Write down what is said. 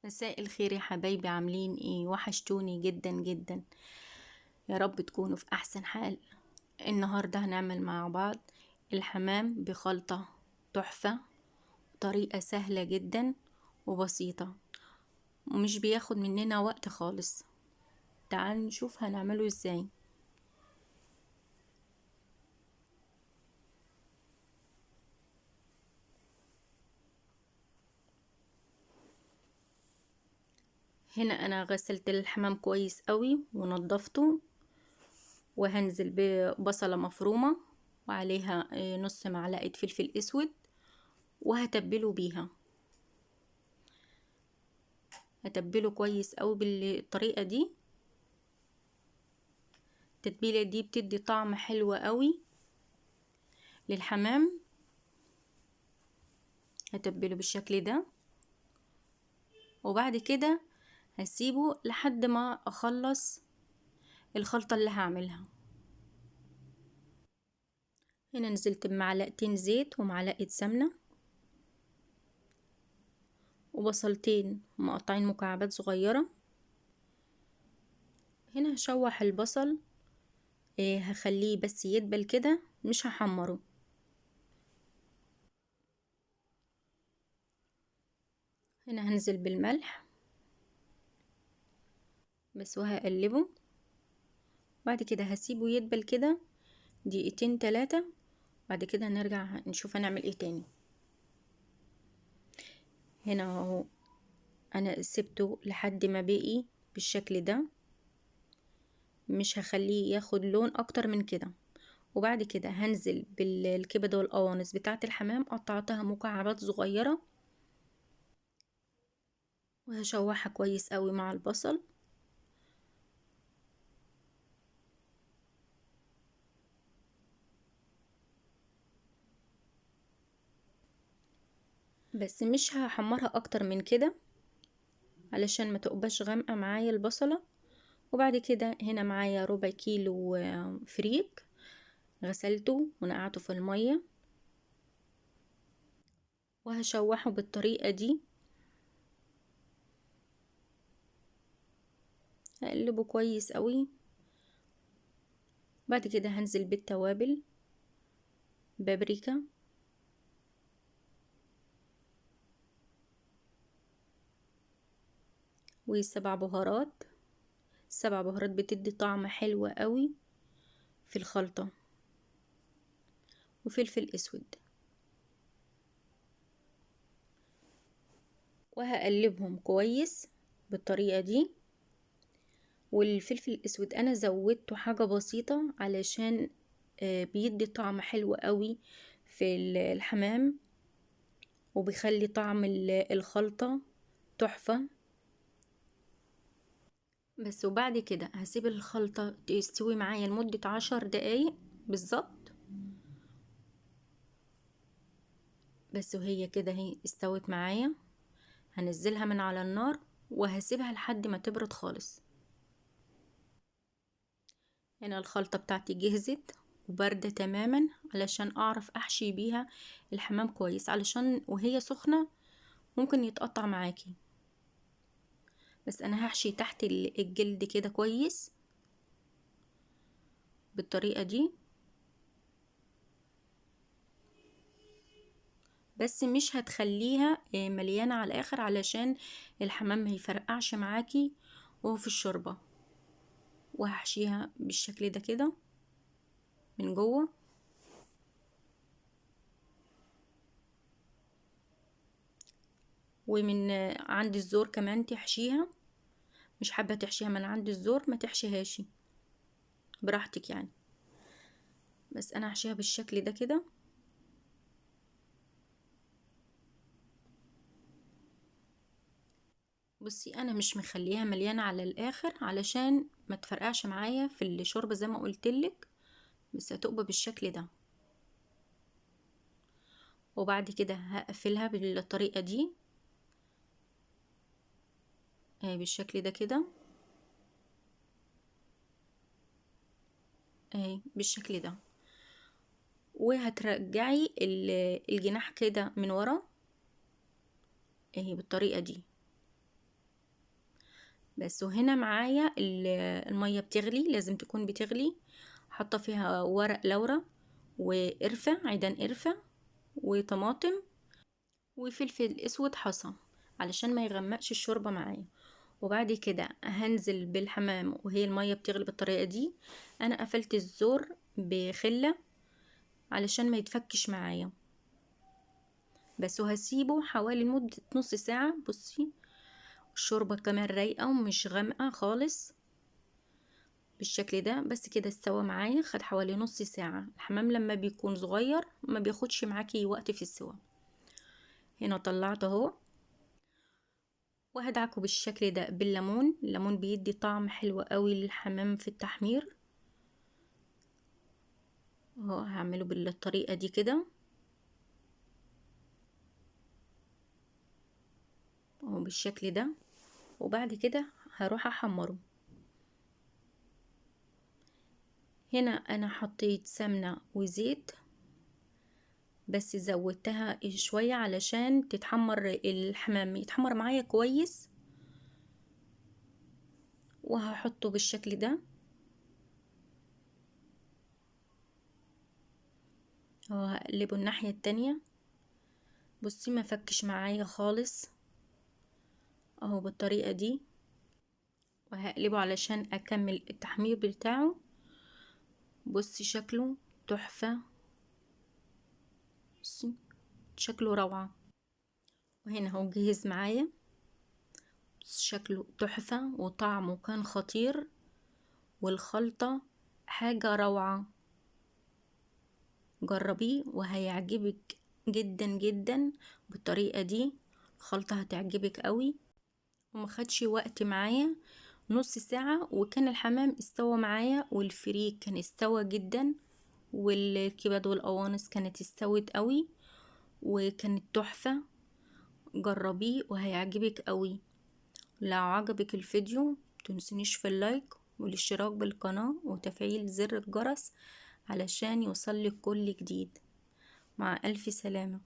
مساء الخير يا حبايبي، عاملين ايه؟ وحشتوني جدا جدا، يا رب تكونوا في احسن حال. النهاردة هنعمل مع بعض الحمام بخلطة تحفة، طريقة سهلة جدا وبسيطة ومش بياخد مننا وقت خالص. تعالوا نشوف هنعمله ازاي. هنا انا غسلت الحمام كويس قوي ونضفته، وهنزل ببصلة مفرومة وعليها نص معلقة فلفل اسود، وهتبله بيها. هتبله كويس قوي بالطريقة دي. التتبيلة دي بتدي طعم حلو قوي للحمام. هتبله بالشكل ده، وبعد كده هسيبه لحد ما اخلص الخلطة اللي هعملها. هنا نزلت بمعلقتين زيت ومعلقة سمنة وبصلتين مقطعين مكعبات صغيرة. هنا هشوح البصل، هخليه بس يدبل كده، مش هحمره. هنا هنزل بالملح بس وهقلبه. بعد كده هسيبه يدبل كده دقيقتين تلاتة، بعد كده هنرجع نشوف هنعمل ايه تاني. هنا اهو انا سبته لحد ما بقي بالشكل ده، مش هخليه ياخد لون اكتر من كده. وبعد كده هنزل بالكبد والقوانص بتاعه الحمام، قطعتها مكعبات صغيرة، وهشوحها كويس قوي مع البصل. بس مش هحمرها اكتر من كده علشان ما تبقاش غامقه معايا البصله. وبعد كده هنا معايا ربع كيلو فريك، غسلته ونقعته في المية، وهشوحه بالطريقة دي. هقلبه كويس قوي. بعد كده هنزل بالتوابل، بابريكا، وسبع بهارات. 7 بهارات بتدي طعم حلو قوي في الخلطة، وفلفل اسود. وهقلبهم كويس بالطريقة دي. والفلفل الاسود انا زودته حاجة بسيطة علشان بيدي طعم حلو قوي في الحمام، وبيخلي طعم الخلطة تحفة. بس وبعد كده هسيب الخلطة تستوي معايا لمدة 10 دقايق بالظبط. بس وهي كده هي استوت معايا، هنزلها من على النار وهسيبها لحد ما تبرد خالص. هنا الخلطة بتاعتي جهزت وباردة تماما علشان اعرف احشي بيها الحمام كويس، علشان وهي سخنة ممكن يتقطع معاكي. بس انا هحشي تحت الجلد كده كويس بالطريقة دي، بس مش هتخليها مليانة على الاخر علشان الحمام ما يفرقعش معاكي وهو في الشوربة. وهحشيها بالشكل ده كده من جوه. ومن عند الزور كمان تحشيها، مش حابة تحشيها من عند الزور ما تحشيهاش، براحتك يعني. بس انا هحشيها بالشكل ده كده. بصي انا مش مخليها مليانة على الاخر علشان ما تفرقعش معايا في الشوربة زي ما قلتلك، بس هتبقى بالشكل ده. وبعد كده هقفلها بالطريقة دي اهي بالشكل ده كده، اهي بالشكل ده. وهترجعي الجناح كده من ورا اهي بالطريقة دي. بس. وهنا معايا المية بتغلي، لازم تكون بتغلي، حاطة فيها ورق لورا وقرفة، عيدان قرفة وطماطم وفلفل اسود حصى علشان ما يغمقش الشوربة معايا. وبعد كده هنزل بالحمام وهي المية بتغلي بالطريقة دي. انا قفلت الزور بخلة علشان ما يتفكش معايا بس، وهسيبه حوالي لمدة نص ساعة. بصي الشوربة كمان رايقة ومش غامقة خالص بالشكل ده. بس كده استوى معايا، خد حوالي نص ساعة. الحمام لما بيكون صغير ما بياخدش معاكي وقت في السوا. هنا طلعته اهو، وهدعكه بالشكل ده بالليمون. الليمون بيدي طعم حلو قوي للحمام في التحمير اهو. هعمله بالطريقة دي كده اهو بالشكل ده. وبعد كده هروح احمره. هنا انا حطيت سمنة وزيت، بس زودتها شوية علشان تتحمر الحمام، يتحمر معايا كويس. وهحطه بالشكل ده اهو، هقلبه الناحية التانية. بصي ما فكش معايا خالص اهو بالطريقة دي. وهقلبه علشان اكمل التحمير بتاعه. بصي شكله تحفة، بصي شكله روعة. وهنا هو جهز معايا، شكله تحفة وطعمه كان خطير، والخلطة حاجة روعة. جربيه وهيعجبك جدا جدا بالطريقة دي، الخلطة هتعجبك قوي. وما خدش وقت معايا، نص ساعة وكان الحمام استوى معايا، والفريك كان استوى جدا، والكبد والقوانص كانت استوت قوي وكانت تحفة. جربيه وهيعجبك قوي. لو عجبك الفيديو متنسونيش في اللايك والاشتراك بالقناة وتفعيل زر الجرس علشان يوصلك كل جديد. مع ألف سلامة.